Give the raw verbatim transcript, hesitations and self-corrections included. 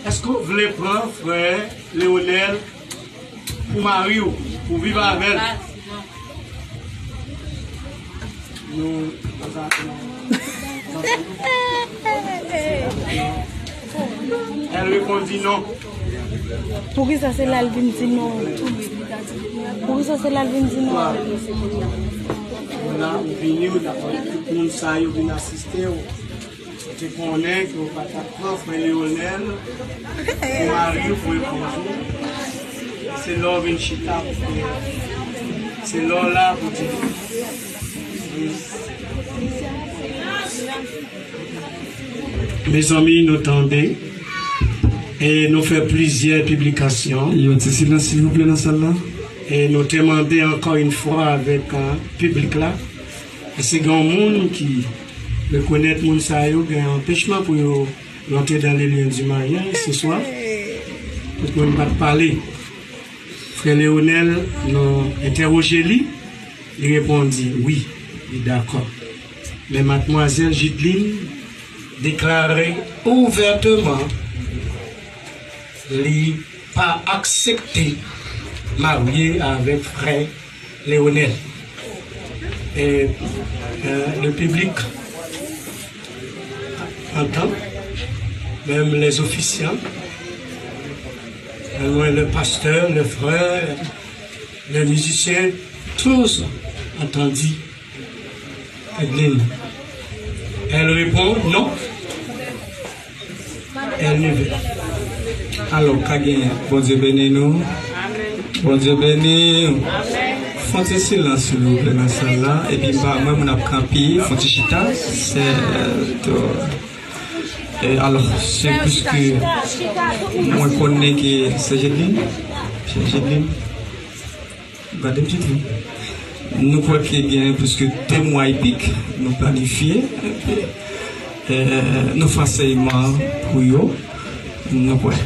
Èske w vle pran frè Leonel pou mari w, pou viv avè l? Nou, nou, nou, Elle répondit non. Poukisa se la l vin di non? Poukisa se la l vin di non? Ou la, ou vini, ou dakò, tout moun sa yo vin asiste w. Ou te konnen ke w pa t ap pran frè Leonel pou mari w, pou epouz ou. Se lè w vin chita pou frè. Se lè w la pou di. Mezanmi, nou tande. E nou fè plizyè piblikasyon. Yon ti silans, silvouplè, nan sal la. E nou te mande ankò yon fwa avèk, euh, piblik la. Èske gen yon moun ki rekonèt moun sa yo gen anpechman pou yo rantre dans les liens du mariage ce soir? Tout moun pa t pale. Frè Leonel, nou entèwoje li, li repondi wi, li dakò. Men madmwazèl Jidline deklare ouvèteman li pa aksepte marye avèk frè Leonel. Et, euh, le public entend, même les officiants, euh, le pasteur, le frère, les musiciens, tous ont entendu Adeline. Elle répond non. Èl neve. Alò, ka genyen. Bondye beni nou. Bondye beni. Fon ti silans, silvouplè, nan sal la. Epi, m pa, mwen, moun ap kanpe, fon ti chita. Se, euh, to- e alò, se piske mwen konnen ke se Jedlin. Se Jedlin. Gade pitit li. Nou kwè ke gen plis ke de mwa e pik, nou planifye, eh, nou fè ansèyman pou yo, nou kwè.